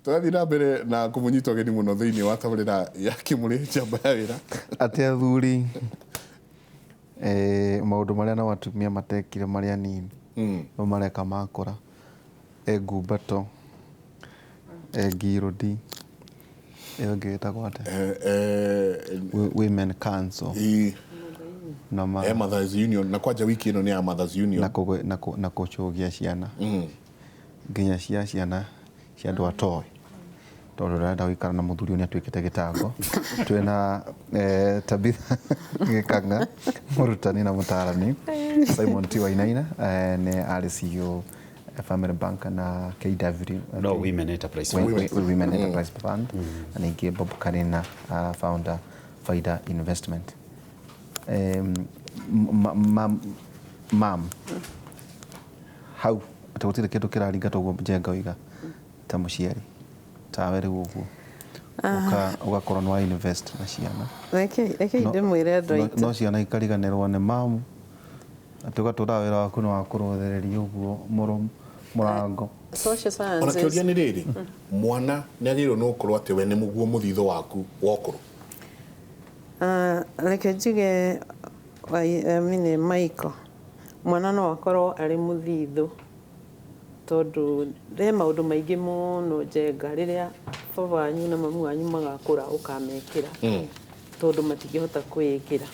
Tũrathiĩ na mbere na kũmũnyita ũgeni mũno thĩinĩ wa tabarĩra ya Kĩmũrĩ Njamba ya Wĩra. Atĩ athuri maũndũ marĩa nao atumia matekire marĩ anini no mareka makũra. E ngumbato, e ngirũndi, ĩyo ĩngĩ ĩtagwo atĩa? Women Council. Na ma, Eh, Mothers Union na kwanja wiki ĩno nĩ ya Mothers Union. Na kũcũgia ciana nginya cia ciana cia andũ atoĩ tondũ ndĩrenda gũikara na mũthuri ũyũ nĩ atuĩkĩte gĩtango. Twĩna Tabitha Gĩkang'a, mũrutani na mũtarani, Simon T Wainaina, nĩ arĩ CEO Family Bank na KW No, Women Enterprise Fund. Women Enterprise Fund, na ningĩ Bob Karina, founder Faida Investment. Mam hau atĩ gũtirĩ kĩndũ kĩraringa toguo Njenga oiga ta mũciari tawe rĩu ũguo ũgakorwo nĩ wa invest na ciana. Reke ndĩmwĩre andũ aitũ. No ciana ikariganĩrwo nĩ mamu, atĩ ũgatũra wĩra waku nĩ wa kũrũthĩrĩria ũguo mũrango. Social Ona sciences. kĩũria nĩ rĩrĩ, mwana nĩ agĩrĩirwo nĩ gũkorwo atĩ we nĩ mũguo mũthithũ waku wa ũkũrũ? Reke njuge, I mean, Michael, mwana no akorwo arĩ mũthithũ tondũ he maũndũ maingĩ mũno Njenga rĩrĩa baba wanyu na mamu wanyu magakũra ũkamekĩra tondũ matingĩhota kwĩĩkĩra.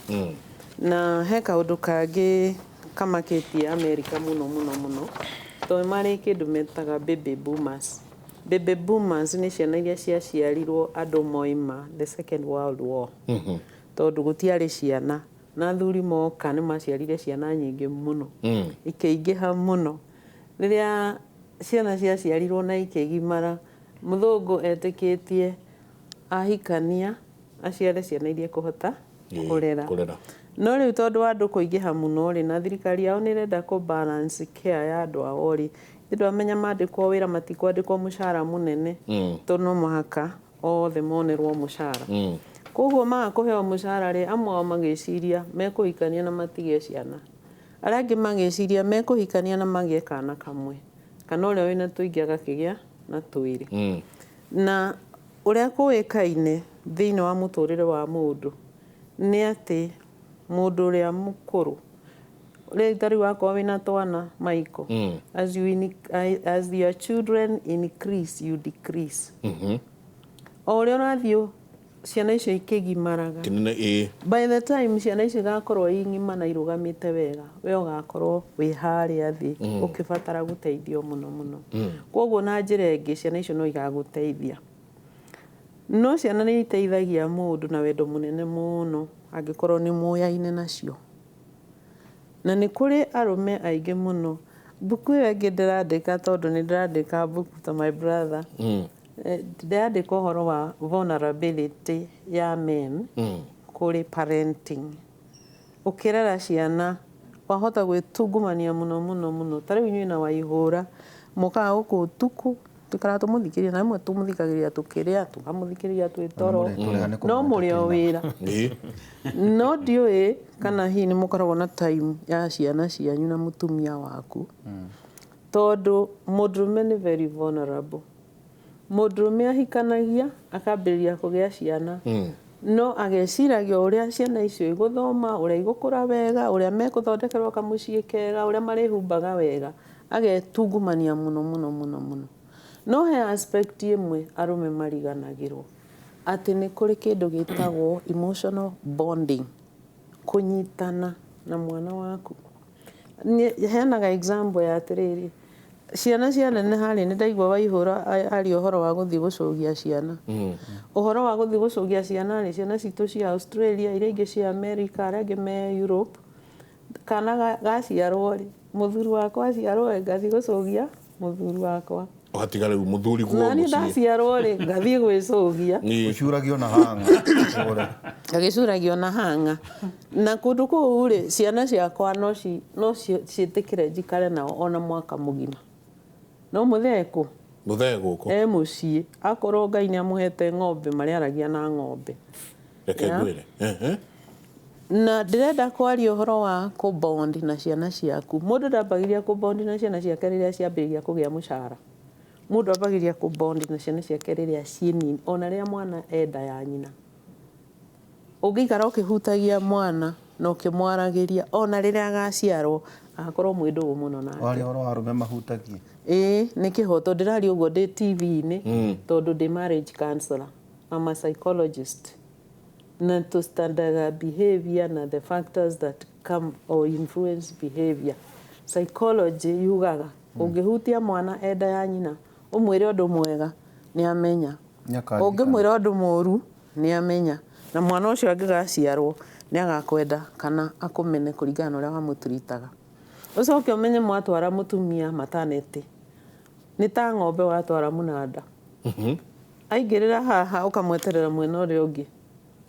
Na he kaũndũ kangĩ kamakĩtie America mũno mũno mũno tondũ marĩ kĩndũ metaga baby boomers. Baby boomers nĩ ciana iria ciaciarirwo andũ moima the Second World War, tondũ gũtiarĩ ciana na athuri moka nĩ maciarire ciana nyingĩ mũno, ikĩingĩha mũno. Rĩrĩa ciana ciaciarirwo na ikĩgimara, mũthũngũ etĩkĩtie ahikania aciare ciana iria ekũhota kũrera. Kũrera. No rĩu tondũ wa andũ kũingĩha mũno rĩ, na thirikari yao nĩ ĩrenda kũ balance care ya andũ ao rĩ, ndwamenya mandĩkwo wĩra matikwandĩkwo mũcara mũnene, tondũ no mũhaka othe monerwo mũcara. Koguo maga kũheo mũcara rĩ, amwe ao magĩciria mekũhikania na matigĩe ciana, arĩa angĩ magĩciria mekũhikania na magĩe kana kamwe, kana ũrĩa wĩna tũingĩ agakĩgĩa na twĩrĩ. Na ũrĩa kũĩkaine thĩinĩ wa mũtũrĩre wa mũndũ nĩ atĩ mũndũ ũrĩa mũkũrũ rĩu ta rĩu akorwo wĩna twana, Michael, as your children increase, you decrease. O ũrĩa ũrathiĩ ciana icio ikĩgimaraga, Kĩnene ĩĩ. by the time ciana icio igakorwo i ng'ima na irũgamĩte wega, we ũgakorwo wĩ harĩa thĩ ũkĩbatara gũteithio mũno mũno. Koguo na njĩra ĩngĩ ciana icio no igagũteithia. No ciana nĩ iteithagia mũndũ na wendo mũnene mũno angĩkorwo nĩ mũyaine nacio. Na nĩ kũrĩ arũme aingĩ mũno. Mbuku ĩyo ĩngĩ ndĩrandĩka, tondũ nĩ ndĩrandĩka mbuku ta my brother, ndĩrandĩka ũhoro wa vulnerability ya men kũrĩ parenting. Ũkĩrera ciana wahota gwĩtungumania mũno mũno mũno. Ta rĩu inyuĩ na Waihũra mũkaga gũkũ ũtukũ, tũikaraga tũmũthikĩrĩria, na rĩmwe tũmũthikagĩrĩria tũkĩrĩa, tũkamũthikĩrĩria twĩ toro, no mũrĩ o wĩra. No ndiũĩ kana hihi nĩ mũkoragwo na time ya ciana cianyu na mũtumia waku, tondũ mũndũrũme nĩ very vulnerable. Mũndũrũme ahikanagia akambĩrĩria kũgĩa ciana, no ageciragia ũrĩa ciana icio igũthoma, ũrĩa igũkũra wega, ũrĩa mekũthondekerwo kamũciĩ kega, ũrĩa marĩhumbaga wega, agetungumania mũno mũno mũno mũno. No he aspect ĩmwe arũme mariganagĩrwo, atĩ nĩ kũrĩ kĩndũ gĩtagwo emotional bonding, kũnyitana na mwana waku. Heanaga example ya atĩrĩrĩ, ciana cianeneha rĩ, nĩ ndaigua Waihũra aria ũhoro wa gũthiĩ gũcũgia ciana. Ũhoro wa gũthiĩ gũcũgia ciana rĩ, ciana citũ cia Australia, iria ingĩ cia America, arĩa angĩ me Europe, kana gaciarwo rĩ, mũthuri wakwa aciarwo rĩ, ngathiĩ gũcũgia mũthuri wakwa. Ũgatiga rĩu mũthuri guo Na niĩ mũciĩ. ndaciarwo rĩ, ngathiĩ gwĩcũgia. Ũcuragio na hanga. Agĩcuragio na hanga. Na kũndũ kũu rĩ, ciana ciakwa no ciĩtĩkĩre njikare nao ona mwaka mũgima. No mũthee kũ? Mũthee gũkũ. E mũciĩ. Akorwo Ngai nĩ amũhete ng'ombe, marĩaragia na ng'ombe. Reke ngwĩre. Na ndĩrenda kwaria ũhoro wa kũ-bond na ciana ciaku. Mũndũ ndambagĩrĩria kũ-bond na ciana ciake rĩrĩa ciambĩrĩria kũgĩa mũcara. Mũndũ ambagĩrĩria kũ bond na ciana ciake rĩrĩa ciĩ nini, ona rĩrĩa mwana enda ya nyina. Ũngĩikara ũkĩhutagia mwana na ũkĩmwaragĩria, ona rĩrĩa agaciarwo agakorwo mwĩ ndũgũ mũno nake. Waria ũhoro wa arũme mahutagie. Ĩĩ nĩ kĩhoto ndĩraria ũguo ndĩ TV-inĩ, tondũ ndĩ marriage counselor. I'm a psychologist, na tũstandaga behavior na the factors that come or influence behavior. Psychology yugaga ũngĩhutia mwana enda ya nyina, ũmwĩre ũndũ mwega, nĩ amenya. Nĩakaririkana. Ũngĩmwĩra ũndũ mũru, nĩ amenya, na mwana ũcio angĩgaciarwo nĩ agakwenda kana akũmene kũringana na ũrĩa wamũturitaga. Ũcoke ũmenye mwatwara mũtumia maternity nĩ ta ng'ombe watwara mũnanda, aingĩrĩra haha ũkamweterera mwena ũrĩa ũngĩ.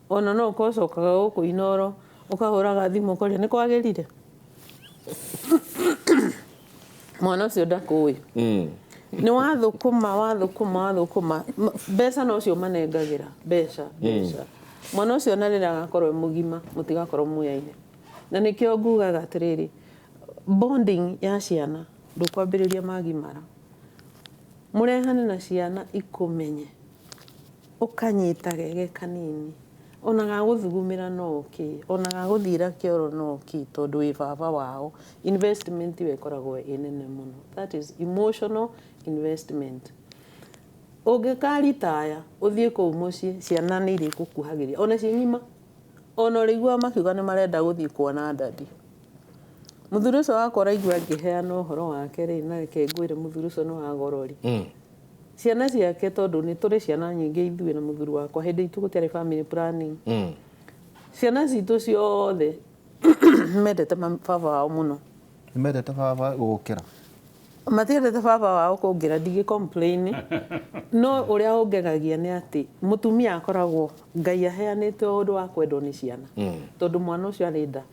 Ona no ũkorwo ũcokaga gũkũ Inoro, ũkahũraga thimũ ũkoria nĩ kwagĩrire. Mwana ũcio ndakũĩ. Nĩ wathũkũma, wathũkũma, wathũkũma, mbeca nocio manengagĩra mbeca mbeca. Mwana ũcio na rĩrĩa agakorwo e mũgima mũtigakorwo muyaine. Na nĩkĩo ngugaga atĩrĩrĩ, bonding ya ciana ndũkwambĩrĩria magimara, mũrehane na ciana ikũmenye, ũkanyita gege kanini, ona gagũthugumĩra no kĩ, ona gagũthiĩra kĩoro no kĩ, tondũ wĩ baba wao. Investment ĩyo ĩkoragwo ĩ nene mũno. That is emotional investment. Ũngĩkaritaya ũthiĩ kũu mũciĩ, ciana nĩ irĩgũkuhagĩrĩria ona ciĩ ng'ima. Ona ũrĩiguaga makiuga nĩ marenda gũthiĩ kuona daddy. Mũthuri ũcio wakwa ũraigua ngĩheana ũhoro wake rĩ, na reke ngwĩre, mũthuri ũcio nĩ wa gorori. Ciana ciake, tondũ nĩ tũrĩ ciana nyingĩ ithuĩ na mũthuri wakwa, hĩndĩ itũ gũtiarĩ family planning, ciana citũ ciothe mendete baba wao mũno. Nĩ mendete baba gũgũkĩra. Matiendete baba wao kũngĩra, ndingĩ complain. No ũrĩa ũngegagia nĩ atĩ mũtumia akoragwo Ngai aheanĩte ũndũ wa kwendwo nĩ ciana, tondũ mwana ũcio arĩ nda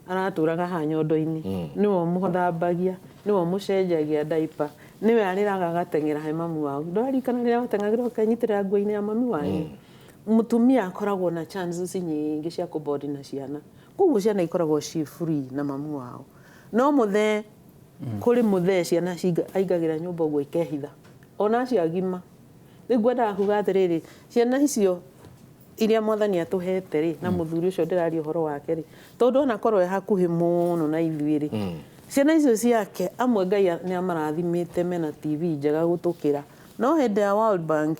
aratũraga haha nyondo-inĩ, nĩwe ũmũthambagia, nĩwe ũmũcenjagia diaper, nĩwe arĩraga agateng'era he mamu wao. Ndũraririkana rĩrĩa wateng'agĩra ũkenyitĩrĩra nguo-inĩ ya mami wanyu? Mũtumia akoragwo na chances nyingĩ cia kũbond na ciana, koguo ciana ikoragwo ci free na mamu wao. No mũthee, kũrĩ mũthee ciana aingagĩra nyũmba ũguo ikehitha, ona acio agima. Rĩu ngwendaga kuga atĩrĩrĩ, ciana icio iria Mwathani atũhete rĩ, na mũthuri ũcio ndĩraria ũhoro wake rĩ, tondũ onakorwo e hakuhĩ mũno na ithuĩ rĩ, ciana icio ciake amwe Ngai nĩ amarathimĩte mena TV njega gũtũkĩra. No hĩndĩ ya World Bank,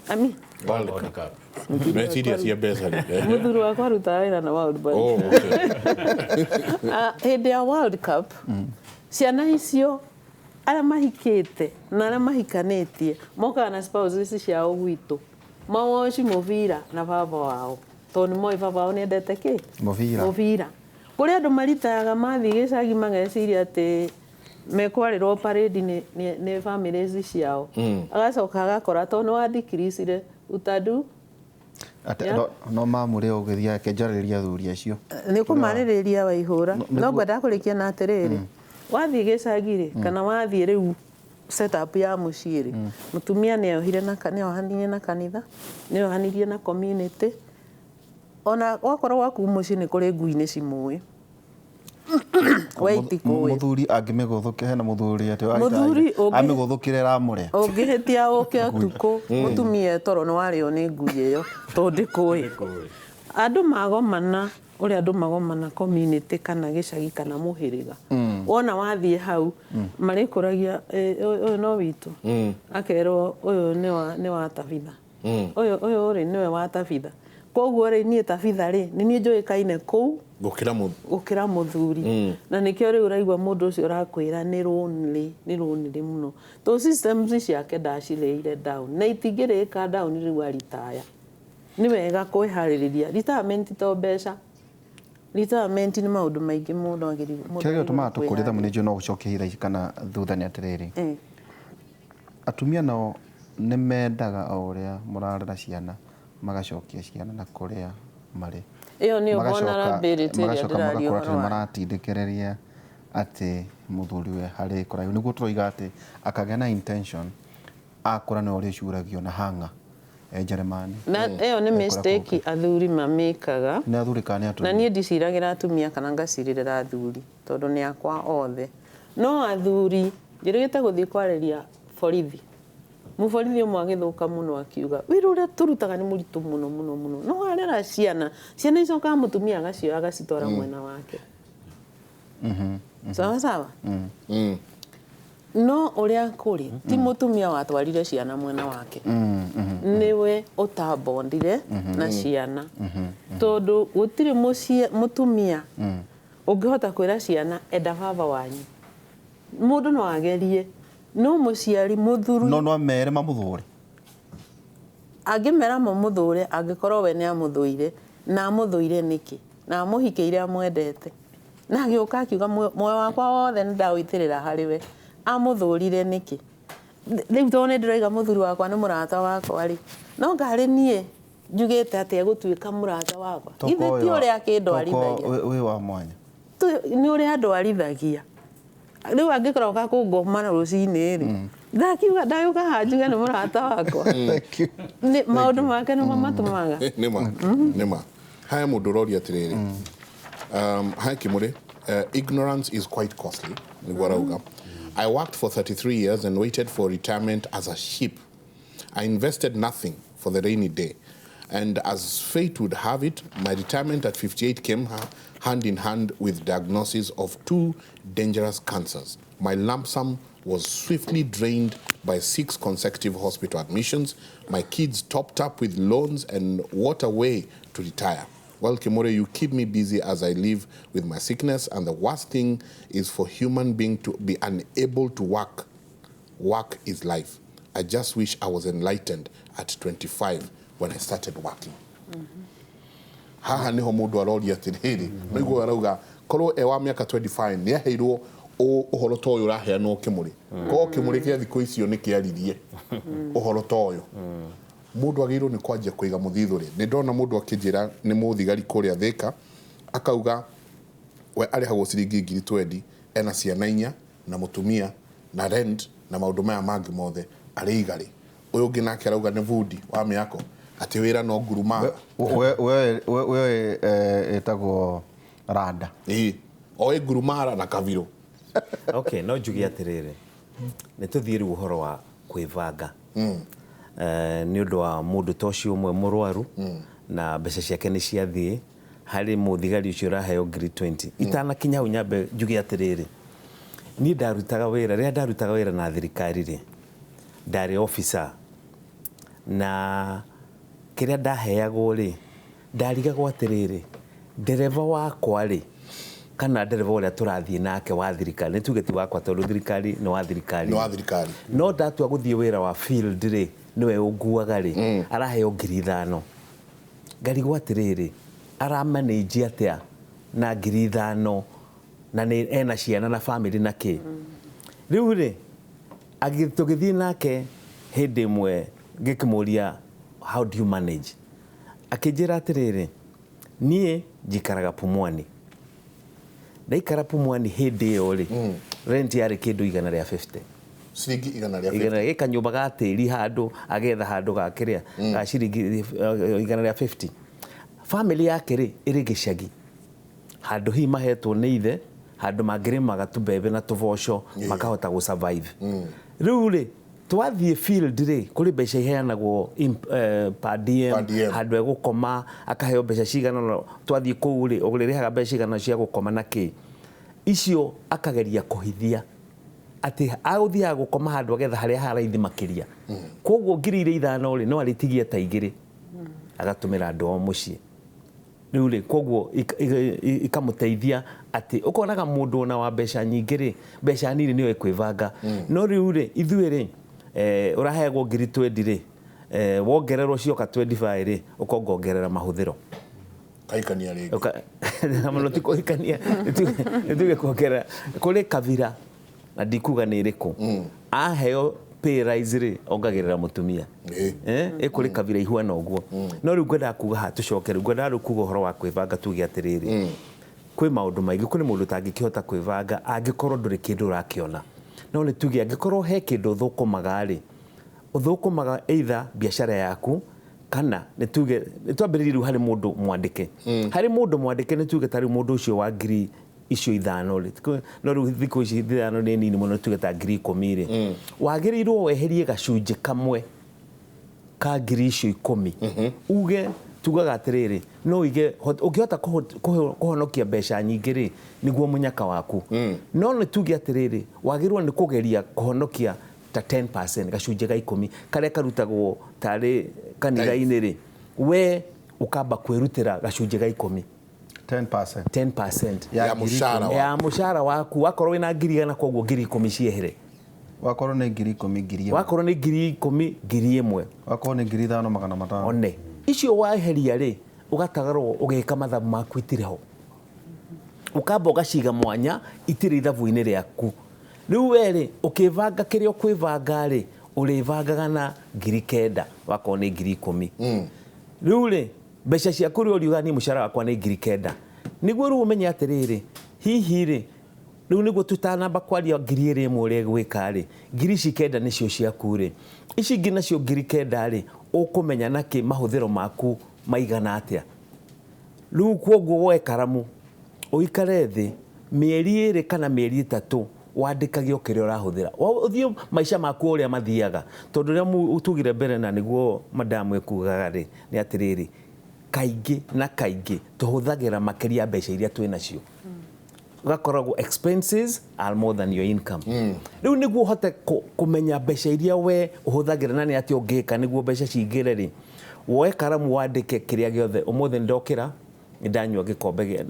I mean, World Cup. Meciria cia mbeca rĩ. Mũthuri wakwa arutaga wĩra na World Bank. Oh, okay. Ah, hĩndĩ ya World Cup ciana icio, arĩa mahikĩte na arĩa mahikanĩtie mokaga na spouses ciao gwitũ mawoci mũbira na baba wao, tondũ nĩ moĩ baba wao nĩendete kĩ? Mũbira. Mũbira. Kũrĩ andũ maritaga mathiĩ gĩcagi mageciria atĩ mekwarĩrwo parade nĩ families ciao, agacoka agakora tondũ nĩ wandikiricire utadu. Atĩ Yeah. no mamũrĩ ũgĩthiĩ akĩnjarĩria athuri acio. Nĩ kũmarĩrĩria waihũra. No, No ngwendaga kũrĩkia na atĩrĩrĩ, wathiĩ gĩcagi rĩ, kana wathiĩ rĩu setup ya mũciĩ rĩ, mũtumia nĩ ohire na nĩ ohanirie na kanitha, nĩ ohanirie na community. Ona wakorwo gwaku mũciĩ nĩ kũrĩ ngui nĩ cimũĩ, we itikũĩ. Mũthuri angĩmĩgũthũkĩra, hena mũthuri atĩ Mũthuri amĩgũthũkĩra ĩramũrĩa. Ũngĩhĩtia ũke ũtukũ mũtumia toro, nĩ warĩo nĩ ngui ĩyo tondũ ndĩkũĩ. Andũ magomana ũrĩa andũ magomana community kana gĩcagi kana mũhĩrĩga, wona wathiĩ hau marĩkũragia, "Eh, ũyũ ũyũ no witũ," akerwo ũyũ nĩ wa Tabitha, ũyũ rĩ nĩwe wa Tabitha. Koguo rĩ, niĩ Tabitha rĩ, nĩ niĩ njũĩkaine kũu gũkĩra mũthuri. Gũkĩra mũthuri. Na nĩkĩo rĩu ũraigua mũndũ ũcio ũrakwĩra nĩ lonely, nĩ lonely mũno to systems ciake ndacirĩire down na itingĩrĩka down rĩu aritaya. Nĩ wega kwĩharĩrĩria retirement to mbeca. Retirement nĩ maũndũ maingĩ mũndũ agĩrĩirwo mũndũ Kĩrĩa gĩtũmaga agĩrĩirwo tũkũria thamũ kwĩharĩria. nĩ njũĩ no gũcokia hitha ici kana thutha nĩ atĩrĩrĩ, atumia nao nĩ mendaga o ũrĩa mũrarera ciana magacokia ciana na kũrĩa marĩ. Ĩyo nĩyo vulnerability ĩrĩa Magacoka ndĩraria magakorwo atĩ ũhoro nĩ wayo. maratindĩkĩrĩria atĩ mũthuri we harĩ kũraihu, nĩguo tũroiga atĩ akagĩa na intention akũra nĩwe ũrĩcuragio na hanga e Jeremani. Na ĩyo nĩ Kũrĩa mistake athuri mamĩkaga. Nĩ athuri kana nĩ Na atumia? niĩ ndiciragĩra atumia kana ngacirĩrĩra athuri, tondũ nĩ akwa othe. No athuri njĩrĩgĩte gũthiĩ kwarĩria borithi. Mũborithi ũmwe agĩthũka mũno akiuga wĩra ũrĩa tũrutaga nĩ mũritũ mũno mũno mũno, no arera ciana, ciana icokaga mũtumia agacioya agacitwara mwena wake. Sawa sawa. No ũrĩa kũrĩ ti mũtumia watwarire ciana mwena wake, nĩwe ũtabondire na ciana, tondũ gũtirĩ mũtumia ũngĩhota kwĩra ciana enda baba wanyu. Mũndũ no agerie, no mũciari mũthuri no mere mamũthũre. Angĩmera mamũthũre, angĩkorwo we nĩ amũthũire, na amũthũire nĩkĩ, na amũhikĩire amwendete, na agĩũka akiuga muoyo wakwa wothe nĩ ndawĩitĩrĩra harĩ we, amũthũrire nĩkĩ? Rĩu tondũ nĩ ndĩroiga mũthuri wakwa nĩ mũrata wakwa rĩ, no ngarĩ niĩ njugĩte atĩ egũtuĩka mũrata wakwa, githĩ ti ũrĩa akĩndwarithagia? Wĩ wa mwanya nĩ ũrĩa andwarithagia. Rĩu angĩkorwo ka kũngoma rũcinĩ rĩ, ndakiuga ndagĩũka haha njuge nĩ mũrata wakwa. Nĩ maũndũ make nĩmo matũmaga. Nĩma nĩma. Haya, mũndũ ũroria atĩrĩrĩ, hi Kimuri, ignorance is quite costly, nĩguo arauga. I worked for 33 years and waited for retirement as a sheep. I invested nothing for the rainy day. And as fate would have it, my retirement at 58 came hand in hand with diagnosis of 2 dangerous cancers. My lump sum was swiftly drained by 6 consecutive hospital admissions. My kids topped up with loans, and what a way to retire. Well, Kimore, you keep me busy as I live with my sickness, and the worst thing is for human being to be unable to work. Work is life. I just wish I was enlightened at 25 when I started working. Haha niho mundu aroria atiriri, niguo arauga korwo e wa miaka 25 ni aheirwo uhoro ta uyu uraheanwo Kimuri, korwo Kimuri kia thiku icio ni kiaririe uhoro ta uyu, mundu agirwo ni kwanjia kuiga muthithu ri. Ni ndona mundu akinjira ni muthigari kuria Thika, akauga we arihagwo ciringi ngiri 20, ena ciana inya na mutumia na rent na maundu maya mangi mothe ariiga ri. Uyu ungi nake arauga ni bundi wa miako ati wira no nguruma. We etagwo randa. Ii, oe ngurumara na kaviru. Okay, no njuge atiriri, ni tuthie riu uhoro wa kwibanga. Ni undu wa mundu ta ucio umwe murwaru na mbeca ciake ni ciathie hari muthigari ucio uraheo ngiri 20. Itanakinya hau nyambe njuge atiriri, ni ndarutaga wira, riria ndarutaga wira na thirikari ri, ndari officer, na kiria ndaheagwo ri, ndarigagwo atiriri, ndereba wakwa ri, kana ndereba uria turathie nake wa thirikari, ni tuge ti wakwa tondu thirikari ni wa thirikari, ni wa thirikari, no ndatua guthie wira wa field ri, niwe unguaga ri, araheo ngiri 5. Ngarigwo atiriri, aramanage atia na ngiri 5 na ni ena ciana na family na ki. Riu ri tugithie nake hindi imwe ngikimuria how do you manage, akinjira atiriri, nie njikaraga Pumwani, ndaikara Pumwani hindi iyo ri, rent yari kindu 150, ciringi 150, igana gika nyumba ga tiri handu agetha handu ga kiria ga ciringi 150. Family yake ri iri gicagi handu hi mahetwo ni ithe, handu mangirimaga tubebe na tuboco makahota gu survive. Riu ri twathie field ri, kuri mbeca iheanagwo per diem, handu egukoma akaheo mbeca cigana, twathie kuu ri uririhaga mbeca cigana cia gukoma na ki icio, akageria kuhithia ati aguthiaga gukoma handu agetha haria haraithi makiria. Koguo ngiri iria 5 ri no aritigie ta 2 agatumira andu o mucii. Riu ri koguo ikamuteithia ati ukonaga mundu ona wa mbeca nyingi ri, mbeca nini niyo ekwibanga. No riu ri ithuĩ ri, uraheagwo ngiri 20 ri, wongererwo cioka 25 ri, ukongongerera mahuthiro kaikania ringi na muno ti kuhikania, nituge kuongerera kuri kabira na ndikuga ni iriku, aheo pay rise ri ongagirira mutumia ikuri kabira ihuana uguo. No riu ngwendaga kuga ha tucoke, riu ngwendaga riu kuga uhoro wa kwibanga, tuge atiriri, kwi maundu maingi, kuri mundu utangikihota kwibanga angikorwo nduri kindu urakiona. No ni tuge angikorwo he kindu uthukumaga ri, uthukumaga either biashara yaku kana ni tuge ni twambiririe riu hari mundu mwandike, hari mundu mwandike ni tuge tari mundu ucio wa ngiri icio ithano rĩ, no rĩu thikũ ici ithano nĩ nini mũno, tuge ta 10,000 rĩ, wagĩrĩirwo weherie gacunjĩ kamwe ka 10,000. Uge tugaga atĩrĩrĩ, no uige ũngĩhota kũhonokia mbeca nyingĩ rĩ, nĩguo mũnyaka waku. No nĩ tuge atĩrĩrĩ, wagĩrĩirwo nĩ kũgeria kũhonokia ta 10%, gacunjĩ ga 10 karĩa karutagwo tarĩ kanitha-inĩ rĩ, we ũkamba kwĩrutĩra gacunjĩ ga 10. 10%. 10% ya mũcara waku. Ya mũcara waku. Wakorwo wĩna 100,000, koguo 10,000 ciehere. Wakorwo nĩ 10,000, 1,000. Wakorwo nĩ 10,000, 1,000. Wakorwo nĩ 5,500. One icio waeheria rĩ, ũgatagarwo ũgĩka mathabu maku itirĩ ho, ũkamba ũgaciga mwanya, itirĩ ithabu-inĩ rĩaku. Rĩu we rĩ, ũkĩbanga kĩrĩa ũkwĩbanga rĩ, ũrĩbangaga na 9,000, wakorwo nĩ 10,000. Rĩu rĩ, mbeca ciaku rĩ, ũriuga niĩ mũcara wakwa nĩ 9,000, nĩguo rĩu ũmenye atĩrĩrĩ, hihi rĩ, rĩu nĩguo tũtanamba kwaria 2,000 ũrĩa gwĩka rĩ, 9,000 nĩcio ciaku rĩ, ici ingĩ nacio 9,000 rĩ, ũkũmenya nakĩ mahũthĩro maku maigana atĩa. Rĩu kwoguo woe karamu ũikare thĩ mĩeri 2 kana mĩeri 3, wandĩkage o kĩrĩa ũrahũthĩra, ũthiĩ maica maku ũrĩa mathiaga, tondũ ũrĩa tugire mbere na nĩguo madamu ekugaga rĩ, nĩ atĩrĩrĩ, kaingĩ na kaingĩ tũhũthagĩra makĩria mbeca iria twĩ nacio. Ũgakoragwo expenses are more than your income. Rĩu nĩguo ũhote kũmenya mbeca iria we ũhũthagĩra na nĩ atĩa ũngĩka nĩguo mbeca cingĩre rĩ, woe karamu wandĩke kĩrĩa gĩothe. Ũmũthĩ nĩ ndokĩra, nĩ ndanyua gĩkombe,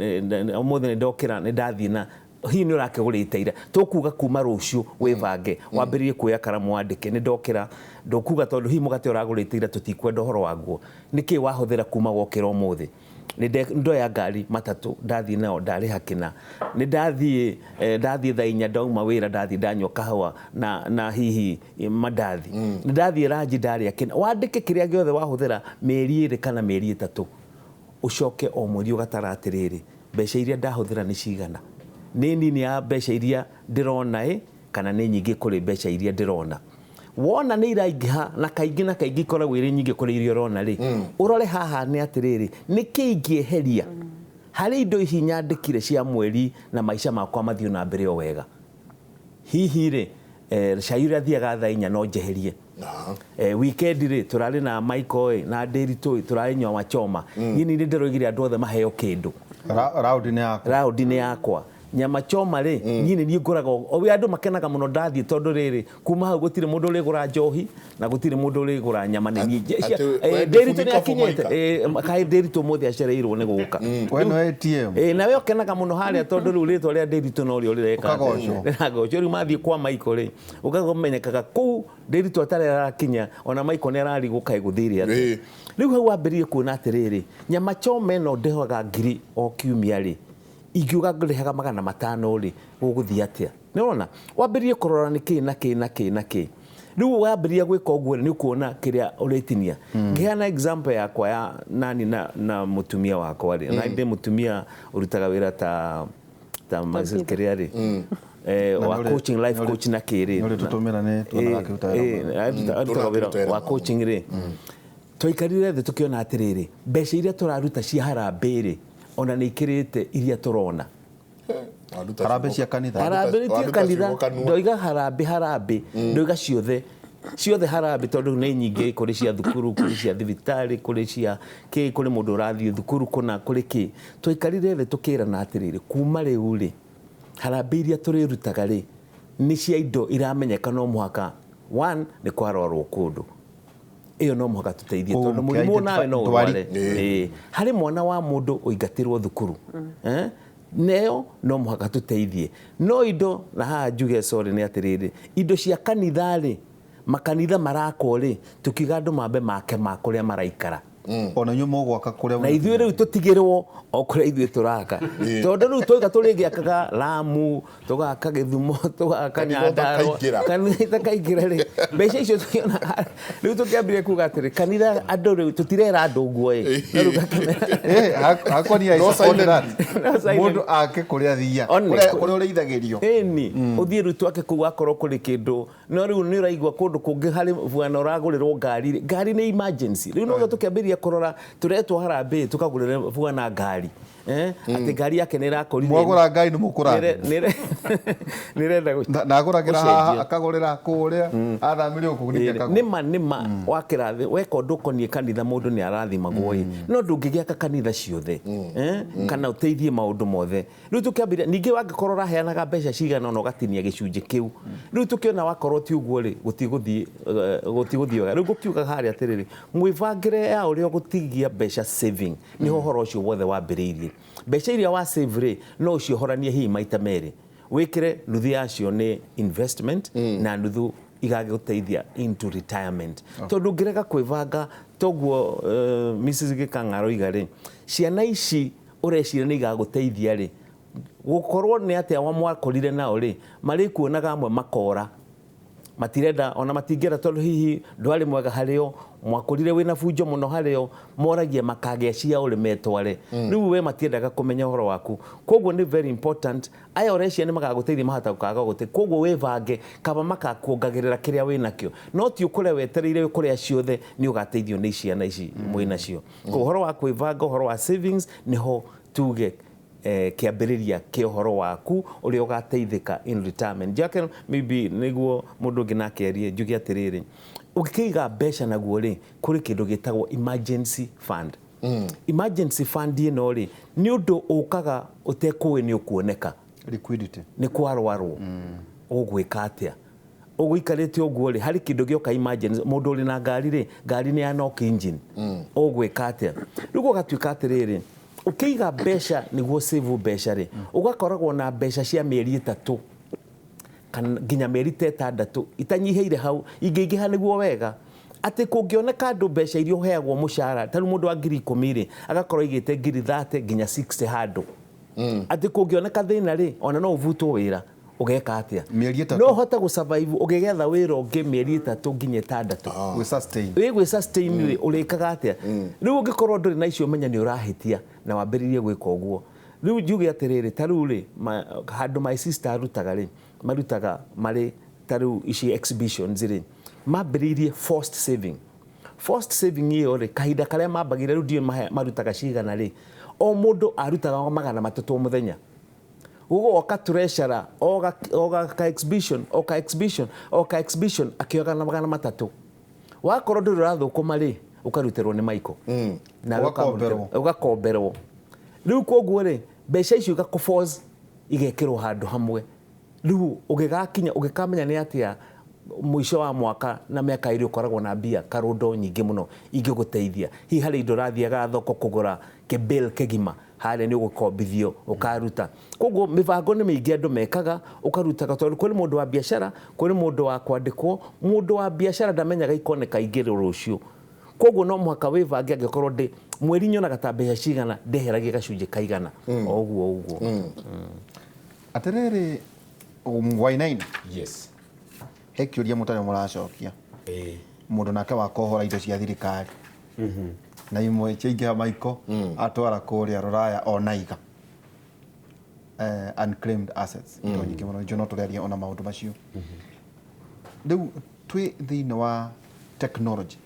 ũmũthĩ nĩ ndokĩra, nĩ ndathiĩ na hihi nĩ ũrakĩgũrĩte ira, tũkuga kuma rũciũ wĩbange, wambĩrĩrie kuoya karamu wandĩke nĩ ndokĩra, ndũkuga tondũ hihi mũgate ũragũrĩte ira, tũtikwenda ũhoro waguo, nĩkĩ wahũthĩra kuma wokĩra ũmũthĩ. Nĩ ndoya ngari matatũ, ndathiĩ nayo, ndarĩha kĩna, nĩ ndathiĩ ndathiĩ thaa 4 ndauma wĩra, ndathiĩ ndanyua kahũa na hihi mandathi, nĩ ndathiĩ ranji ndarĩa kĩna. Wandĩke kĩrĩa gĩothe wahũthĩra mĩeri 2 kana mĩeri 3, ũcoke o mweri ũgatara atĩrĩrĩ, mbeca iria ndahũthĩra nĩ cigana, nĩ nini ya mbeca iria ndĩrona ĩ, kana nĩ nyingĩ kũrĩ mbeca iria ndĩrona. Wona nĩ iraingĩha na kaingĩ na kaingĩ ikoragwo irĩ nyingĩ kũrĩ iria ũrona rĩ, ũrore haha nĩ atĩrĩrĩ, nĩ kĩ ingĩeheria harĩ indo ici nyandĩkire cia mweri na maica makwa mathiĩ na mbere o wega. Hihi rĩ, cai ũrĩa thiaga thaa 4 no njeherie. Weekend rĩ, tũrarĩ na Michael na Ndĩritũ ĩ, tũrarĩ nyama choma, niĩ nĩ ndĩroigire andũ othe maheo kĩndũ. Raundi nĩ yakwa. Raundi nĩ yakwa. Nyama choma rĩ, niĩ nĩ niĩ ngũraga o andũ makenaga mũno ndathiĩ, tondũ rĩrĩ, kuma hau gũtirĩ mũndũ ũrĩgũra njohi na gũtirĩ mũndũ ũrĩgũra nyama, nĩ niĩ. Ndĩritũ nĩ akinyĩte, kaĩ Ndĩritũ ũmũthĩ acereirwo nĩ gũka. We no ATM. Nawe ũkenaga mũno harĩa, tondũ rĩu rĩtwa rĩa Ndĩritũ no rĩo rĩreka. Ũkagocwo. Rĩragocwo. Rĩu mathiĩ kwa Michael rĩ, ũkamenyekaga kũu Ndĩritũ atarĩ arakinya, ona Michael nĩ ararigwo kaĩ gũthire atĩa. Rĩu hau wambĩrĩrie kuona atĩrĩrĩ, nyama choma ĩno ndĩhoga 1,000 o kiumia rĩ, ingiuga ngũrĩhaga 500 rĩ, gũgũthiĩ atĩa? Nĩ ũrona? Wambĩrĩrie kũrora nĩ kĩ na kĩ na kĩ na kĩ. Rĩu wambĩrĩria gwĩka ũguo nĩ ũkuona kĩrĩa ũrĩtinia. Ngĩheana example yakwa ya nani na mũtumia wakwa rĩ, na ndĩ mũtumia ũrutaga wĩra ta kĩrĩa rĩ, wa coaching, life coach na kĩrĩ. Nĩ ũrĩtũtũmĩra nĩ tuonaga akĩruta wĩra. Arutaga wĩra wa coaching rĩ. Twaikarire thĩ tũkĩona atĩrĩrĩ, mbeca iria tũraruta cia harambee rĩ, ona nĩ ikĩrĩte iria tũrona. Harambee cia kanitha. Harambee cia kanitha, ndoiga harambee, harambee, ndoiga ciothe. Ciothe harambee, tondũ nĩ nyingĩ, kũrĩ cia thukuru, kũrĩ cia thibitarĩ, kũrĩ cia kĩ, kũrĩ mũndũ ũrathiĩ thukuru kũna, kũrĩ kĩ. Twaikarire thĩ tũkĩrana atĩrĩrĩ, kuma rĩu rĩ, harambee iria tũrĩrutaga rĩ, nĩ cia indo iramenyeka no mũhaka, one, nĩ kwarorwo kũndũ. Ĩyo no mũhaka tũteithie, tondũ mũrimũ nawe no ũrware. Harĩ mwana wa mũndũ ũingatĩrwo thukuru. Neyo no mũhaka tũteithie. No indo, na haha njuge sorry nĩ atĩrĩrĩ, indo cia kanitha rĩ, makanitha marakwo rĩ, tukiuga andũ mambe make ma kũrĩa maraikara. Ona inyuĩ mũgwaka kũrĩa na ithuĩ rĩu tũtigĩrwo o kũrĩa ithuĩ tũraka. Tondũ rĩu twauga tũrĩgĩakaga Lamu, tũgaka Gĩthumo, tũgaka Nyandarũa, kanitha itakaingĩra rĩ, mbeca icio tũkĩona rĩu tũkĩambire kuga atĩrĩ, kanitha andũ rĩu tũtirera andũ ũguo ĩ. No rĩu gakĩmera. Hakwa ni I support that. Mũndũ ake kũrĩa athiaga, kũrĩa ũrĩithagĩrio. Ĩni, ũthiĩ rĩu twake kũu akorwo kũrĩ kĩndũ. No rĩu nĩ ũraigua kũndũ kũngĩ harĩ bwana ũragũrĩrwo ngari rĩ, ngari nĩ emergency. Rĩu no tũkĩambĩrĩria kũrora tũretwo harambee tũkagũrĩre bwana ngari. Atĩ ngari yake nĩ ĩrakũrire. Mwagũra ngari nĩ mũkũrathimwo. Nĩrenda Nagũragĩra haha gũcenjio. Akagũrĩra kũrĩa athamire gũkũ ningĩ akagũra. Nĩma nĩma wakĩrathi weka ũndũ ũkoniĩ kanitha, mũndũ nĩ arathimagwo ĩ, no ndũngĩgĩaka kanitha ciothe, kana ũteithie maũndũ mothe. Rĩu tũkĩambĩrĩria ningĩ, wangĩkorwo ũraheanaga mbeca cigana ũna, ũgatinia gĩcunjĩ kĩu. Rĩu tũkĩona wakorwo ti ũguo rĩ, gũtigũthiĩ wega. Rĩu ngũkiuga harĩa atĩrĩrĩ, mwĩbangĩre ya ũrĩa ũgũtigia mbeca saving, nĩho ũhoro ũcio wothe wambĩrĩirie. Mbeca iria wa save rĩ, no ũciohoranie hihi maita merĩ, wĩkĩre nuthu yacio nĩ investment na nuthu igagũteithia into retirement, tondũ ũngĩrega kwĩbanga toguo Mrs. Gĩkang'a aroiga rĩ, ciana ici ũreciria nĩ igagũteithia rĩ, gũkorwo nĩ atĩa wa mwakorire nao rĩ, marĩkuonaga amwe makora, matirenda ona matingĩenda, tondũ hihi ndwarĩ mwega harĩo, mwakũrire wĩna bunjo mũno harĩo, moragia makagĩa ciao rĩ metware. Rĩu we matiendaga kũmenya ũhoro waku. Koguo nĩ very important, aya ũreciria nĩ magagũteithia mahota gũkaga gũte. Koguo wĩbange kaba makakuongagĩrĩra kĩrĩa wĩnakĩo, no ti ũkũre wetereire kũrĩa ciothe nĩ ũgateithio nĩ ciana ici mwĩnacio. Koguo ũhoro wa kwĩbanga, ũhoro wa savings, nĩho tuge kĩambĩrĩria kĩa ũhoro waku ũrĩa ũgateithĩka in retirement. Njake maybe nĩguo mũndũ ũngĩ nake arie, njuge atĩrĩrĩ, ũngĩkĩiga mbeca naguo rĩ, kũrĩ kĩndũ gĩtagwo emergency fund. Emergency fund ĩno rĩ, nĩ ũndũ ũkaga ũtekũĩ nĩ ũkuoneka. Liquidity. Nĩ kwarwarwo, ũgwĩka atĩa? Ũgũikarĩte ũguo rĩ, harĩ kĩndũ gĩoka emergency, mũndũ ũrĩ na ngari rĩ, ngari nĩ ya knock engine, ũgwĩka atĩa? Rĩu gũgatuĩka atĩrĩrĩ, ũkĩiga mbeca nĩguo save mbeca rĩ, ũgakoragwo na mbeca cia mĩeri 3 kana nginya mĩeri ta 6, itanyihĩire hau, ingĩingĩha nĩguo wega, atĩ kũngĩoneka andũ mbeca iria ũheagwo mũcara, ta rĩu mũndũ wa 10,000 rĩ, agakorwo aigĩte 30,000 nginya 60 handũ, atĩ kũngĩoneka thĩna rĩ, ona no ũbutwo wĩra, ũgeka atĩa? Mĩeri 3. No ũhote gũsurvive ũgĩgetha wĩra ũngĩ mĩeri 3 nginya 6. Gwĩ sustain. Wĩ gwĩ sustain rĩ, ũrĩkaga atĩa rĩu ũngĩkorwo ndũrĩ na icio? Menya nĩ ũrahĩtia na wambĩrĩrie gwĩka ũguo rĩu. Njuge atĩrĩrĩ, ta rĩu rĩ, handũ my sister arutaga rĩ, marutaga marĩ ta rĩu ici exhibitions rĩ, mambĩrĩirie forced saving. Forced saving ĩyo rĩ, kahinda karĩa mambagĩria rĩu, ndiũĩ marutaga cigana rĩ, o mũndũ arutaga 300 o mũthenya. Gũgoka treasurer oga ka exhibition, o ka exhibition, o ka exhibition, akĩoga na 300. Wakorwo ndũrĩ ũrathũkũma rĩ, ũkarutĩrwo nĩ Michael. Nawe Ũgakomberwo. Ũgakomberwo. Rĩu koguo rĩ, mbeca icio igakũforce igekĩrwo handũ hamwe. Rĩu ũgĩgakinya ũgĩkamenya nĩ atĩa mũico wa mwaka na mĩaka 2, ũkoragwo na mbia karũndo nyingĩ mũno ingĩgũteithia. Hihi harĩ indo ũrathiaga thoko kũgũra kĩbill kĩgima, harĩa nĩ ũgũkombithio ũkaruta. Koguo mĩbango nĩ mĩingĩ andũ mekaga, ũkarutaga, tondũ kũrĩ mũndũ wa biacara, kũrĩ mũndũ wa kwandĩkwo. Mũndũ wa biacara ndamenyaga ikoneka ingĩ rũciũ. Koguo no mũhaka wĩbange, angĩkorwo ndĩ mweri nyonaga ta mbeca cigana, ndeheragie gacunjĩ kaigana o ũguo ũguo. Atĩrĩrĩ, Wainaina. Yes. He kĩũria mũtarĩ mũracokia. Mũndũ nake wakohora indo cia thirikari na imwe ciaingĩha maiko atwara kũrĩa rũraya onaiga unclaimed assets, indo nyingĩ mũno. Icio no tũrĩaria ona maũndũ macio. Rĩu twĩ thĩinĩ wa technology,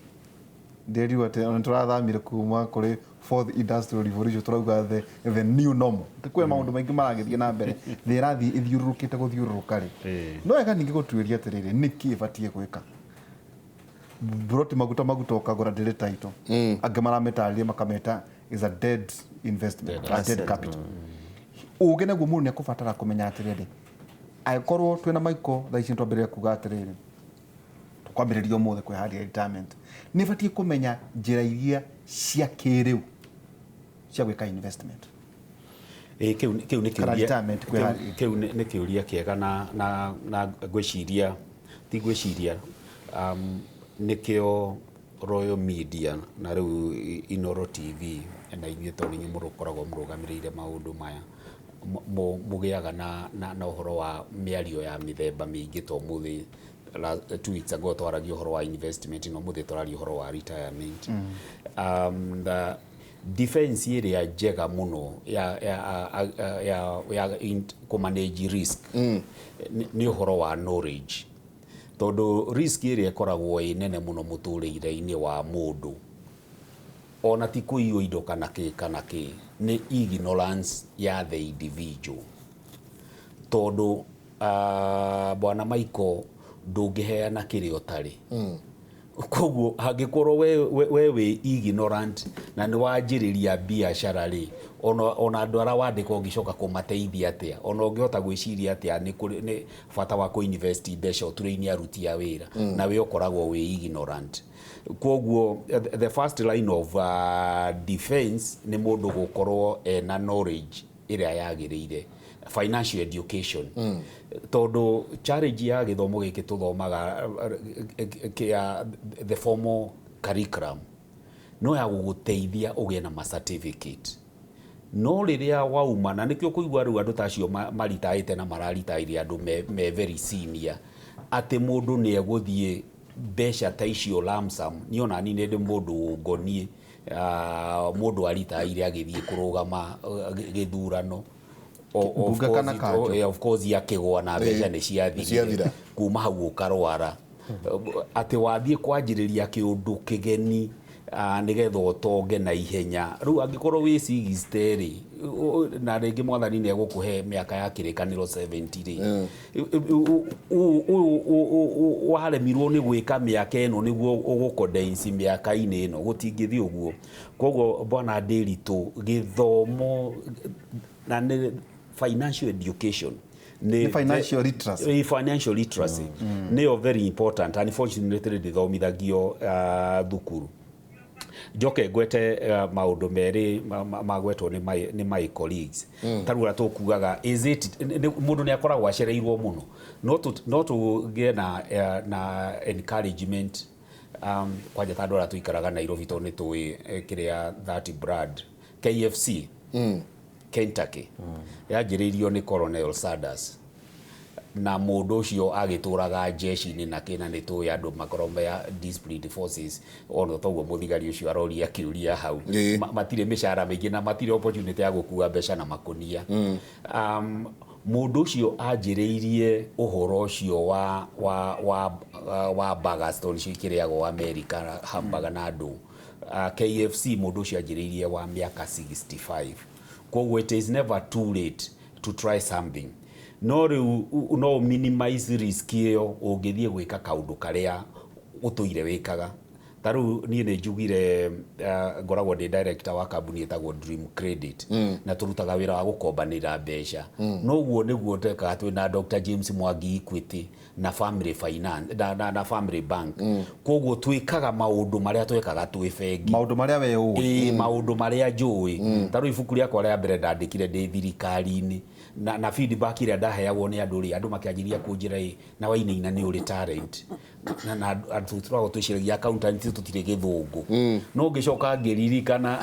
ndĩrirwo atĩ ona tũrathamire kuma kũrĩ fourth industrial revolution, tũrauga the new normal. Kwĩ maũndũ maingĩ maragĩthiĩ na mbere, thĩ ĩrathiĩ ĩthiũrũrũkĩte gũthiũrũrũka rĩ, no wega ningĩ gũtuĩria atĩrĩrĩ, nĩkĩ ĩbatiĩ gwĩka broti maguta maguta ũkagũra ndĩrĩ title, angĩ maramĩtarĩria makamĩta is a dead investment, a dead capital. Ũgĩ naguo mũndũ nĩ ekũbatara kũmenya atĩrĩrĩ, angĩkorwo twĩna Michael thaa ici nĩtwambĩrĩria kuga atĩrĩrĩ, kwambĩrĩria ũmũthĩ kwĩharĩria retirement, nĩ batiĩ kũmenya njĩra iria cia kĩrĩu cia gwĩka investment. Ĩĩ, kĩu nĩ Kana kĩũria retirement kwĩharĩria. Kĩu nĩ kĩũria kĩega na ngwĩciria ti ngwĩciria, nĩkĩo Royal Media na rĩu Inoro TV na inyuĩ, tondũ inyuĩ mũrũkoragwo mũrũgamĩrĩire maũndũ maya, mũgĩaga na ũhoro wa mĩario ya mĩthemba mĩingĩ. To mũthĩ, 2 weeks ago twaragia ũhoro wa investment, no mũthĩ tũraria ũhoro wa retirement. The defense ĩrĩa njega mũno ya kũmanage risk nĩ ũhoro wa knowledge, tondũ risk ĩrĩa ĩkoragwo ĩ nene mũno mũtũrĩre-inĩ wa mũndũ. Ona ti kũiywo indo kana kĩ kana kĩ, nĩ ignorance ya the individual. Tondũ bwana Michael, ndũngĩheana kĩrĩa ũtarĩ. Koguo hangĩkorwo we wĩ ignorant na nĩ wanjĩrĩria biacara rĩ, ona andũ arĩa wandĩka ũngĩcoka kũmateithia atĩa? Ona ũngĩhota gwĩciria atĩa nĩ kũrĩ nĩ bata wa kũ-invest mbeca ũturĩine aruti a wĩra, na we ũkoragwo wĩ ignorant? Koguo the first line of defense nĩ mũndũ gũkorwo ena knowledge ĩrĩa yagĩrĩire, financial education, tondũ challenge ya gĩthomo gĩkĩ tũthomaga kĩa the formal curriculum no ya gũgũteithia ũgĩe na ma certificate, no rĩrĩa wauma na nĩkĩo kũigua rĩu andũ ta acio maritaĩte na mararitaire andũ me very senior, atĩ mũndũ nĩ egũthiĩ mbeca ta icio lump sum. Niĩ ona niĩ nĩ ndĩ mũndũ ũngoniĩ, mũndũ aritaire agĩthiĩ kũrũgama gĩthurano. Of Mbunge kana course kanjũ. Of course akĩgwa na mbeca nĩ ciathirire. Ciathira. Kuma hau ũkarwara, atĩ wathiĩ kwanjĩrĩria kĩũndũ kĩgeni nĩgetha ũtonge na ihenya. Rĩu angĩkorwo wĩ 60 rĩ, na rĩngĩ mwathani nĩ egũkũhe mĩaka ya kĩrĩkanĩro 70 rĩ, waremirwo nĩ gwĩka mĩaka ĩno nĩguo ũgũcondense mĩaka-inĩ ĩno, gũtingĩthiĩ ũguo. Koguo bwana Ndĩritũ, gĩthomo na nĩ financial education. Nĩ financial literacy. Financial literacy nĩyo very important. Unfortunately ndĩthomithagio thukuru. Njoke ngwete maũndũ merĩ magwetwo nĩ my colleagues. Ta rĩu ũrĩa tũkugaga, is it mũndũ nĩ akoragwo acereirwo mũno, no tũgĩe na encouragement, kwanja ta andũ arĩa tũikaraga Nairobi, tondũ nĩ tũĩ kĩrĩa that brand KFC, Kentucky, yanjĩrĩirio nĩ Colonel Sanders, na mũndũ ũcio agĩtũraga jeshi-inĩ na kĩna nĩ tũĩ andũ makorwo me disciplined forces, ona toguo mũthigari ũcio aroria kĩũria hau. Matirĩ mĩcara mĩingĩ na matirĩ opportunity ya gũkua mbeca na makũnia. Mũndũ ũcio anjĩrĩirie ũhoro ũcio wa burgers, tondũ nĩcio ikĩrĩagwo America, hamburger na andũ KFC. Mũndũ ũcio anjĩrĩirie wa mĩaka 65. Koguo it is never too late to try something. No rĩu no minimize risk ĩyo ũngĩthiĩ gwĩka kaũndũ karĩa ũtũire wĩkaga. Ta rĩu niĩ nĩ njugire, ngoragwo ndĩ director wa kambuni ĩtagwo Dream Credit, na tũrutaga wĩra wa gũkombanĩra mbeca. Noguo nĩguo twekaga twĩna Dr. James Mwangi Equity na Family Finance na Family Bank. Koguo twĩkaga maũndũ marĩa twekaga twĩ bengi. Maũndũ marĩa we ũĩ. Ĩĩ, maũndũ marĩa njũĩ. Ta rĩu ibuku rĩakwa rĩa mbere ndandĩkire ndĩ thirikari-inĩ, na feedback ĩrĩa ndaheagwo nĩ andũ rĩ, andũ makĩanjĩrĩria kũnjĩra, "Ĩ na wainaina, nĩ ũrĩ talent." Na andũ tũragwo twĩciragia accountant tũtirĩ gĩthũngũ, no ngĩcoka ngĩririkana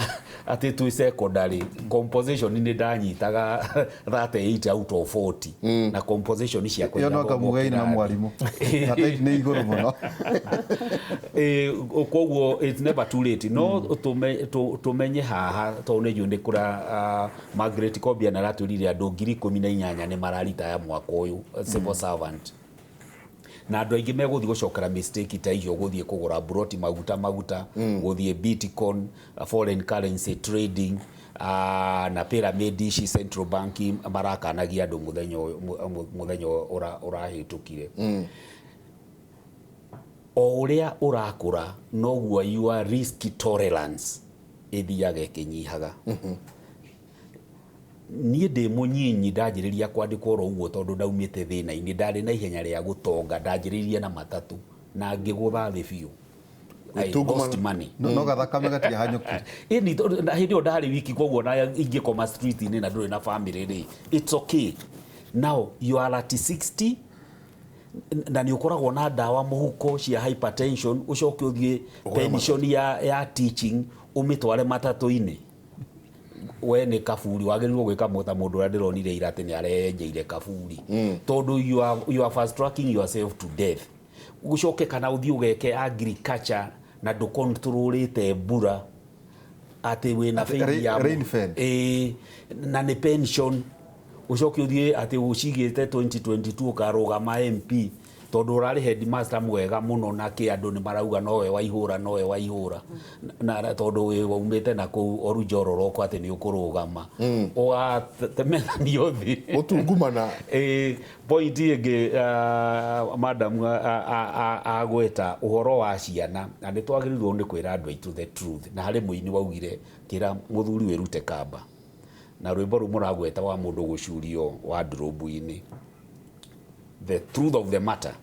atĩ twĩ secondary composition nĩ ndanyitaga 38 out of 40, na composition ciakwa Ĩyo no irathomwo kamugeini na kĩrathi. mwarimũ. Thirty nĩ igũrũ mũno. Koguo it's never too late. No tũmenye haha, tondũ nĩ njũĩ nĩ kũra Margaret Kobia na aratwĩrire andũ 18,000 nĩ mararitaya mwaka ũyũ, civil servant, na andũ aingĩ megũthiĩ gũcokera mistake ta icio, gũthiĩ kũgũra buroti maguta maguta, gũthiĩ bitcoin, foreign currency trading, na pyramid ici Central Bank marakanagia andũ mũthenya ũyũ, mũthenya ũrahĩtũkire. O ũrĩa ũrakũra, noguo your risk tolerance ĩthiaga ĩkĩnyihaga. Niĩ ndĩ mũnyinyi ndanjĩrĩria kwandĩkwo oro ũguo, tondũ ndaumĩte thĩna-inĩ, ndarĩ na ihenya rĩa gũtonga, ndanjĩrĩirie na matatũ na ngĩgũtha thĩ biũ. I lost money. No gathakame gatiahanyũkire. Ĩni na hĩndĩ ĩyo ndarĩ wiki, koguo na ingĩkoma street-inĩ na ndũrĩ na family rĩ, it's okay. Now you are at 60 na nĩ ũkoragwo na ndawa mũhuko cia hypertension, ũcoke ũthiĩ pension ya teaching ũmĩtware matatũ-inĩ. We nĩ kaburi wagĩrĩirwo gwĩka ta mũndũ ũrĩa ndĩronire ira atĩ nĩ areyenjeire kaburi, tondũ you are fast tracking yourself to death. Ũcoke kana ũthiĩ ũgeke agriculture na ndũkontrolĩte mbura, atĩ wĩna Atĩ bengi ya rain fed. Ĩĩ, na nĩ pension, ũcoke ũthiĩ atĩ ũcigĩte 2022 ũkarũgama MP. Tondũ ũrarĩ headmaster mwega mũno na kĩ andũ nĩ marauga nowe waihũra nowe waihũra na tondũ wĩ waumĩte na kũu Orujo roroko atĩ nĩ ũkũrũgama ũgatemethanio thĩ. Gũtungumana. Ĩ point ĩngĩ, madam agweta ũhoro wa ciana, na nĩ twagĩrĩirwo nĩ kwĩra andũ aitũ the truth. Na harĩ mũini waugire, kĩra mũthuri wĩrute kamba na rwĩmbo rũu mũragweta wa mũndũ gũcurio wardrobe-inĩ. The truth of the matter,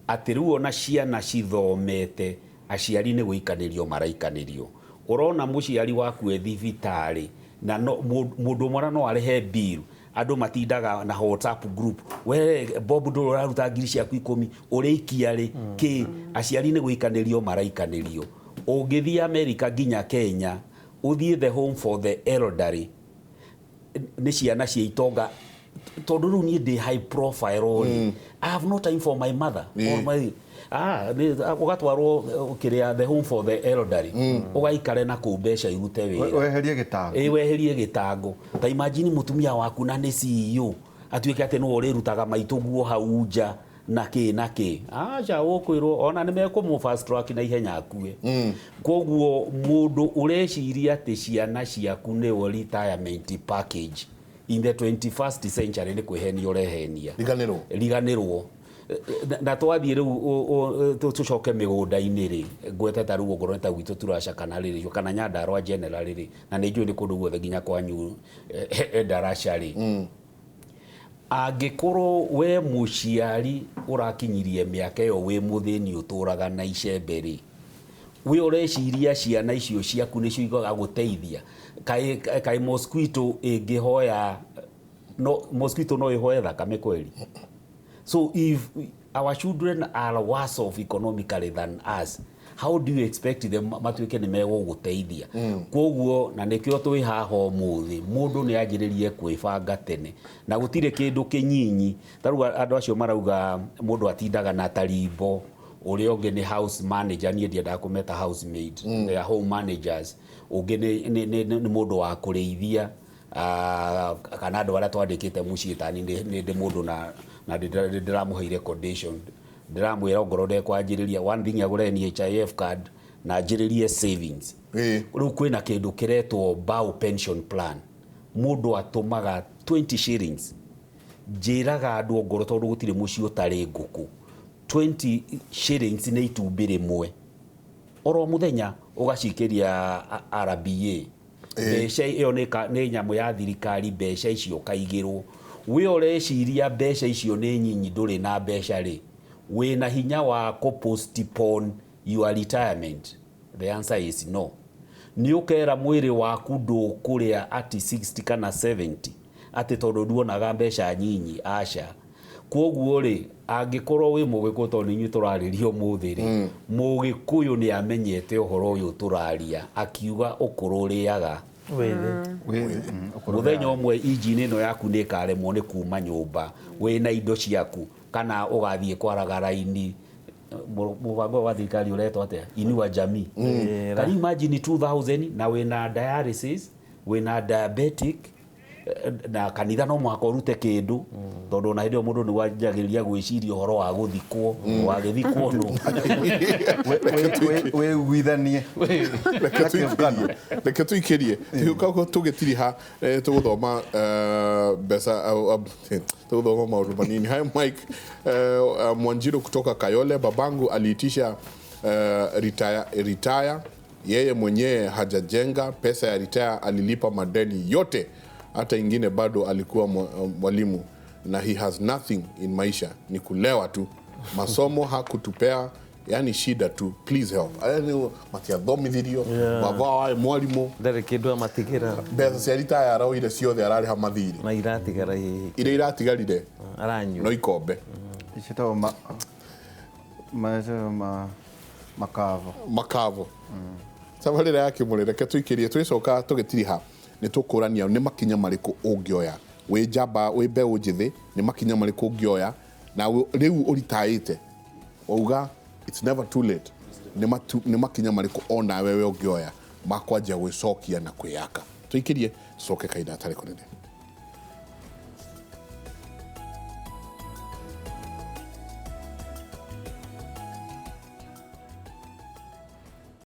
atĩ rĩu ona ciana cithomete, aciari nĩ gũikanĩrio maraikanĩrio. Ũrona mũciari waku e thibitarĩ na no, mũndũ ũmwe no arĩhe bill, andũ matindaga na WhatsApp group, we Bob ndũrĩ ũraruta ngiri ciaku 10 ũrĩikia rĩ kĩ. Aciari nĩ gũikanĩrio maraikanĩrio. Ũngĩthiĩ America nginya Kenya, ũthiĩ the home for the elderly, nĩ ciana cia itonga, tondũ rĩu niĩ ndĩ high profile rĩ, I have no time for my mother or my ũgatwarwo kĩrĩa, the home for the elderly, ũgaikare na kũu mbeca irute wĩra. Weherie gĩtango. Ĩ, weherie gĩtango. Ta imagine mũtumia waku na nĩ CEO atuĩke atĩ nĩwe ũrĩrutaga maitũ guo hau nja na kĩ na kĩ. Aca, ũkwĩrwo ona nĩ mekũmũ fast track na ihenya akue. Koguo mũndũ ũreciria atĩ ciana ciaku nĩwe retirement package in the 21st century, nĩ kwĩhenia ũrehenia. Riganĩrwo. Riganĩrwo. Na twathiĩ rĩu tũcoke mĩgũnda-inĩ rĩ, ngwete ta rĩu ongorwo nĩ ta gwitũ Turacca kana rĩrĩ kana Nyandarua general rĩ, na nĩ njũĩ nĩ kũndũ guothe nginya kwanyu Endarasha rĩ, angĩkorwo we mũciari ũrakinyirie mĩaka ĩyo wĩ mũthĩni ũtũraga na icembe rĩ, we ũreciria ciana icio ciaku nĩcio igagũteithia? Kaĩ mosquito ĩngĩhoya no mosquito no ĩhoe thakame kweli? So if our children are worse off economically than us, how do you expect them matuĩke nĩ megũgũteithia? Koguo na nĩkĩo twĩ haha ũmũthĩ, mũndũ nĩ anjĩrĩrie kwĩbanga tene, na gũtirĩ kĩndũ kĩnyinyi. Ta rĩu andũ acio marauga mũndũ atindaga na tarimbo, ũrĩa ũngĩ nĩ house manager, niĩ ndiendaga kũmeta housemaid, they are home managers. Ũngĩ nĩ mũndũ wa kũrĩithia, kana andũ arĩa twandĩkĩte mũciĩ tani nĩ ndĩ mũndũ na ndĩramũheire condition, ndĩramwĩra ongorwo ndekwanjĩrĩria one thing, agũre NHIF card na anjĩrĩrie savings. Rĩu kwĩna kĩndũ kĩretwo Bao pension plan, mũndũ atũmaga 20 shillings. Njĩraga andũ ongorwo tondũ gũtirĩ mũciĩ ũtarĩ ngũkũ, 20 shillings nĩ itumbĩ rĩmwe oro mũthenya, ũgacikĩria RBA mbeca ĩyo nĩ nyamũ ya thirikari. Mbeca icio ũkaigĩrwo, we ũreciria mbeca icio nĩ nyinyi, ndũrĩ na mbeca rĩ, wĩna hinya wa kũ postpone your retirement? The answer is no. Nĩ ũkera mwĩrĩ waku ndũkũrĩa ati 60 kana 70 atĩ tondũ nduonaga mbeca nyinyi? Aca. Koguo rĩ, angĩkorwo wĩ mũgĩkũyũ, tondũ nĩ inyuĩ tũrarĩria ũmũthĩ rĩ, mũgĩkũyũ nĩ amenyete ũhoro ũyũ tũraria, akiuga ũkũrũ ũrĩaga wĩthĩ. Ũkũrũ. Mũthenya ũmwe injini ĩno yaku nĩ ĩkaremwo nĩ kuma nyũmba wĩna indo ciaku, kana ũgathiĩ kwaraga raini. Mũbango wa thirikari ũretwo atĩa, Inua Jamii? Can you imagine 2000 na wĩna dialysis, wĩna diabetic, na kanitha no mũhaka ũrute kĩndũ, tondũ ona hĩndĩ ĩyo mũndũ nĩ wanjagĩrĩria gwĩciria ũhoro wa gũthikwo, wagĩthikwo nũ? Wĩiguithanie. Reke tuikirie koguo tũgĩtiriha, tũgũthoma mbeca, tũgũthoma maũndũ manini. Hi Mike, Mwanjiru kutoka Kayole. Babangu aliitisha retire, yeye mwenyewe hajajenga pesa ya retire, alilipa madeni yote, hata ingine bado. Alikuwa mwalimu na he has nothing in maisha, ni kulewa tu, masomo hakutupea, yani shida tu. Please help. Yani matiathomithirio, baba wae mwalimu. Ndarĩ kĩndũ amatigĩra. Mbeca cia retire aroire ciothe, ararĩha mathirĩ. Na iratigara hihi. Iria iratigarire aranyua. No ikombe. Ciĩtagwo makavo. Makavo. Tabarĩra ya kĩmũrĩ, reke tũikĩrie, twĩcoka tũgĩtiriha nĩ tũkũrania nĩ makinya marĩkũ ũngĩoya wĩ njamba, wĩ mbeũ njĩthĩ, nĩ makinya marĩkũ ũngĩoya na rĩu ũritaĩte wauga it's never too late. Nĩ makinya marĩkũ onawe we ũngĩoya makwanjia gwĩcokia na kwĩyaka? Tũikĩrie, tũcoke kahinda gatarĩ kũnene.